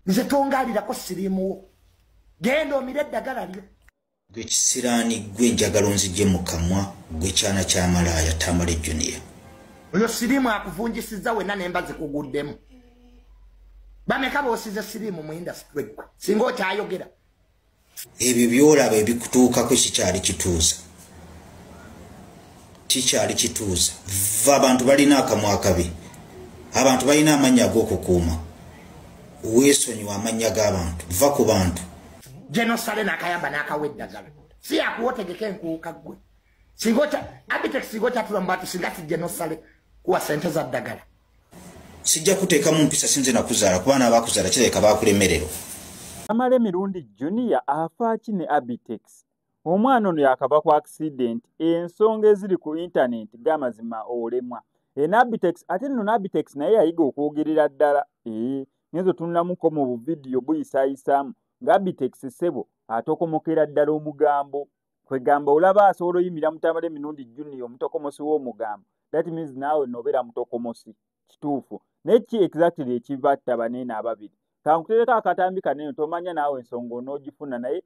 Nze tongalirako siriimu wo. Genda omire eddagala lyo. Gwe kisiraani gwe njagala onzigye mu kamwa gwe kyana kya malaaya Tamale Junior. Oyo siriimu akuvunjisizza wenna n'emba zikuguddemu. Bameka b'osize siriimu mu industry gwe singa okyayogera. Ebyo by'olaba ebikutuukako kikyali kituuza. Kikyali kituuza. Abantu balina akamwa akabi. Abantu balina amannya ag'okukuuma. Weesonyiwa amannya g'abantu. Va ku bantu. Genosale n'akayamba n'akawa eddagala. Si yakuwa otegeke enkuuka ggwe. Abitex singa okyatula mu bantu singa si Genosale kuwa ssente za ddagala. Sijja kuteekamu mpisa sinze nakuzaala kuba n'abaakuzaala kirabika baakulemererwa. Tamale Mirundi Junior afa ki ne Abitex? Omwana ono yakava ku accident, ensonga eziri ku internet g'amazima olemwa. Abitex ate nno Abitex naye yayiga okwogerera ddala. Ngezo tunnamuko mu buvidiyo buyisayisaamu nga Abitex ssebo atokomokera ddala omugambo. Kwegamba olaba asobola oyimira mu Tamale Mirundi Junior omutokomosi w'omugambo. That means naawe n'obeera mutokomosi kituufu. Naye ki exactly ekibatta banene ababiri? Kankutereko akatambi kanene tomanya naawe ensonga onoogifuna naye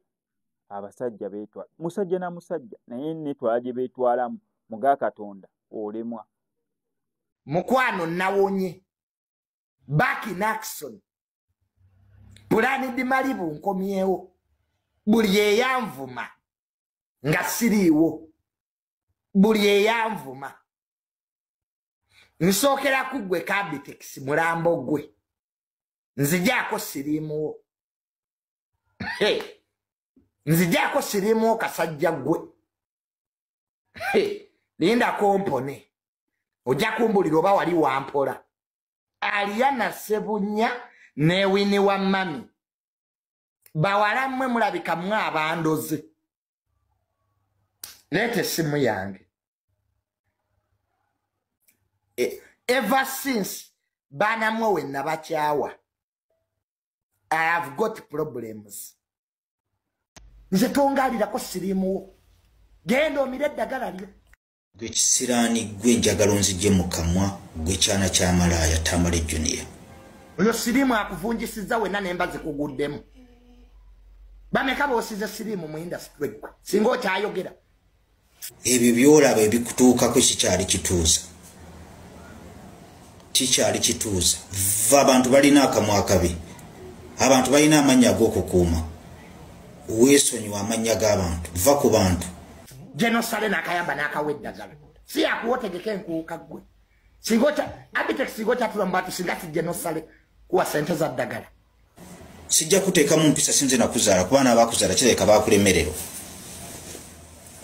abasajja beetwala. Musajja na musajja naye netwala gye beetwalamu muga Katonda olemwa. Mukwano nawonye. Back in action. Pulani Malibu nkomyewo. Buli eyanvuma nga siriiwo. Buli eyanvuma. Nsookera ku ggwe Abitex mulambo gwe. Nzijaako siriimu wo. Nzijaako siriimu wo kasajja ggwe. Linda kompone. Ojja kumbulira oba wali wampola. Aliana Ssebunya ne Winnie wa mami. Bawala mmwe mulabika mmwe abandoze. Leeta essimu yange. Ever since baana mmwe we nabakyawa, I have got problems. Nze tongalirako siriimu wo. Genda omire eddagala lyo. Gwe kisiraani gwe njagala onzigye mu kamwa gwe kyana kya malaaya Tamale Junior. Oyo siriimu akuvunjisizza wenna n'emba zikuguddemu. Bameka b'osize siriimu mu industry gwe singa okyayogera. Ebyo by'olaba ebikutuukako kikyali kituuza. Kikyali kituuza. Abantu balina akamwa akabi. Abantu balina amannya ag'okukuuma. Weesonyiwa amannya g'abantu. Va ku bantu. Genosale n'akayamba n'akawa eddagala. Si yakuwa otegeke enkuuka ggwe. Abitex singa okyatula mu bantu singa si Genosale kuwa ssente za ddagala. Sijja kuteekamu mpisa sinze nakuzaala kuba n'abaakuzaala kirabika baakulemererwa.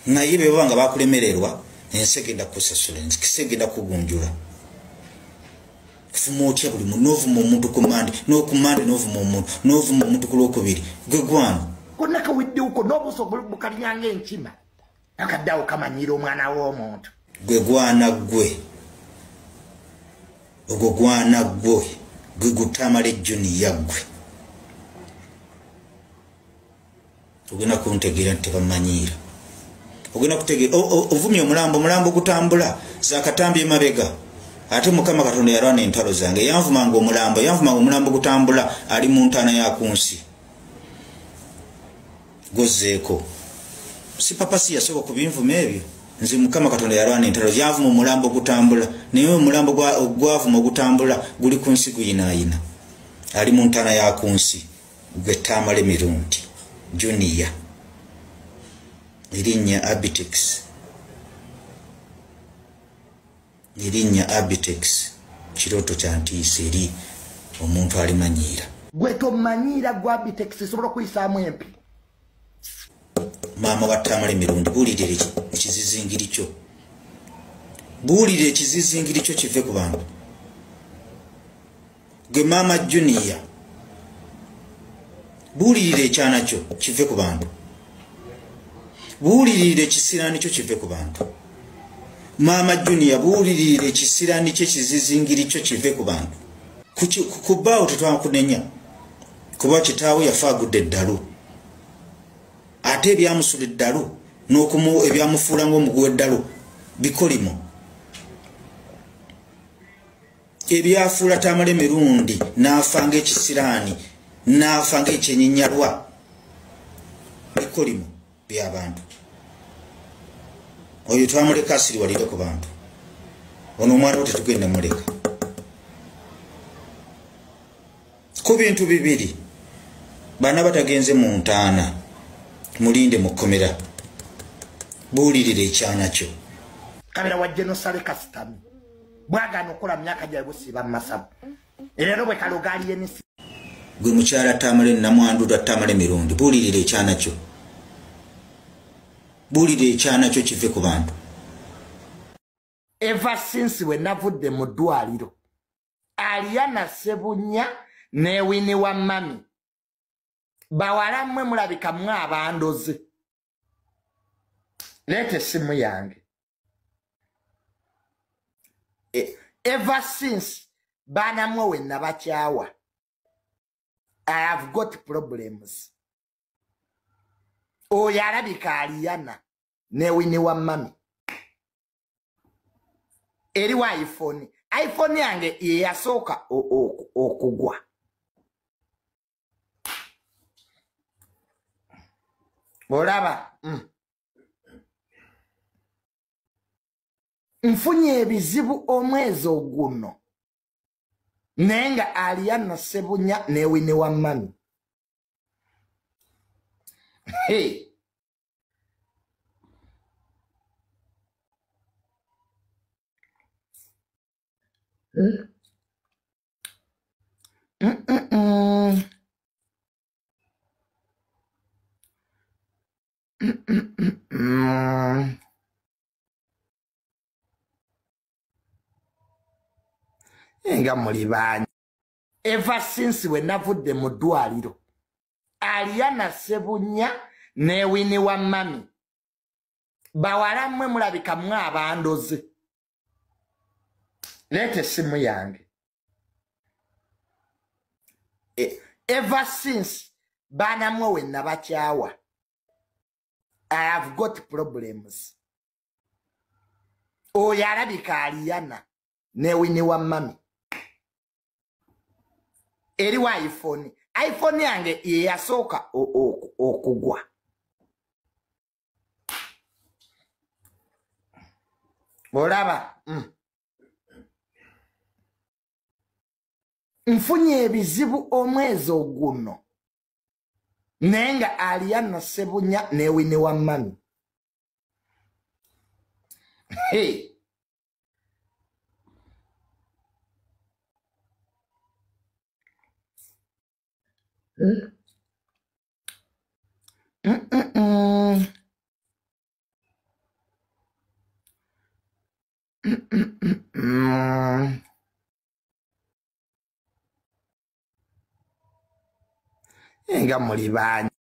Naye bwe baba nga baakulemererwa ensi egenda kukusasula, ensi egenda kugunjula. Fuma otya buli muntu n'ovuma omuntu ku Mmande n'oku Mmande n'ovuma omuntu n'ovuma omuntu ku Lwokubiri gwe gwana. Konna kaweddewuko n'obuuso bukalyanga enkima. Akaddawo kamanyiira omwana w'omuntu. Gwe gwana ggwe. Ogwo gwana ggwe. Gwe guTamale Junior ggwe. Ogenda kuntegeera nti tebamanyiira. Ogenda kutegeera ovumye omulambo, omulambo gutambula zakatambi emabega. Ate Mukama Katonda yalwana entalo zange. Yanvumanga omulambo, yanvumanga omulambo gutambula ali mu ntaana ya ku nsi. Gozzeeko. Si papa si yasooka kubinvuma ebyo. Nze Mukama Katonda yalwana entalo, yanvuma omulambo gutambula. Naye omulambo gwavuma ogutambula guli ku nsi guyinaayina. Ali mu ntaana ya ku nsi. Gwe Tamale Mirundi Junior. Erinnya Abitex. Erinnya Abitex kirooto kya ntiisa eri omuntu alimanyiira. Gwe tomanyiira gwe Abitex osobola okuyisaamu empi. Maama wa Tamale Mirundi buulirira ekizizingiri kyo. Buulirira ekizizingiri kyo kive ku bantu. Gwe Maama Junior buulirira ekyana kyo kive ku bantu. Buulirira ekisiraani kyo kive ku bantu. Maama Junior buulirira ekisiraani kye kizizingiri kyo kive ku bantu. Ku bbaawo tetwakunenya kuba kitaawe yafa agudde eddalu. Ate ebyamusula eddalu ebyamufuula ng'omugu w'eddalu bikolimo. Ebyafuula Tamale Mirundi n'afa ng'ekisiraani N'afa ng'ekyenyinyalwa. Bikolimo by'abantu. Oyo twamuleka asiriwalire ku bantu. Ono omwana wo tetugenda muleka. Ku bintu bibiri, bana batagenze mu ntaana, mulinde mu kkomera. Buulirira ekyana kyo. Kabera wa Genosale Kasitami. Bwagaana okukola myaka gyabwe busiiba mu masabo. Era bwe kalogaali emisi. Gwe mukyala Tamale Namwandu Tamale Mirundi, buulirira ekyana kyo. Buulirira ekyana kyo kive ku bantu. Ever since we navudde mu ddwaliro, Ariana Ssebunya ne Winnie wa Mami, bawala mmwe mulabika mmwe abandoze. Leeta essimu yange. Ever since baana mmwe we nabakyawa, I have got problems. Oyo alabika Ariana ne Winnie wa Mami. Eriwa iPhone. iPhone yange ye yasooka okugwa. Olaba. Nfunye ebizibu omwezi oguno. Naye nga Ariana Ssebunya ne Winnie wa Mami. Hey. Nga muli bangi. Ever since we navudde mu ddwaliro, Ariana Ssebunya ne Winnie wa Mami, bawala mmwe mulabika mmwe abandoze. Leeta essimu yange. Ever since baana mmwe we nabakyawa, I have got problems. Oyo alabika Ariana ne Winnie wa Mami. Eriwa iPhone. iPhone yange ye yasooka okugwa. Olaba. Nfunye ebizibu omwezi oguno. Naye nga Ariana Ssebunya ne Winnie wa Mami. Hey. Nga muli bangi.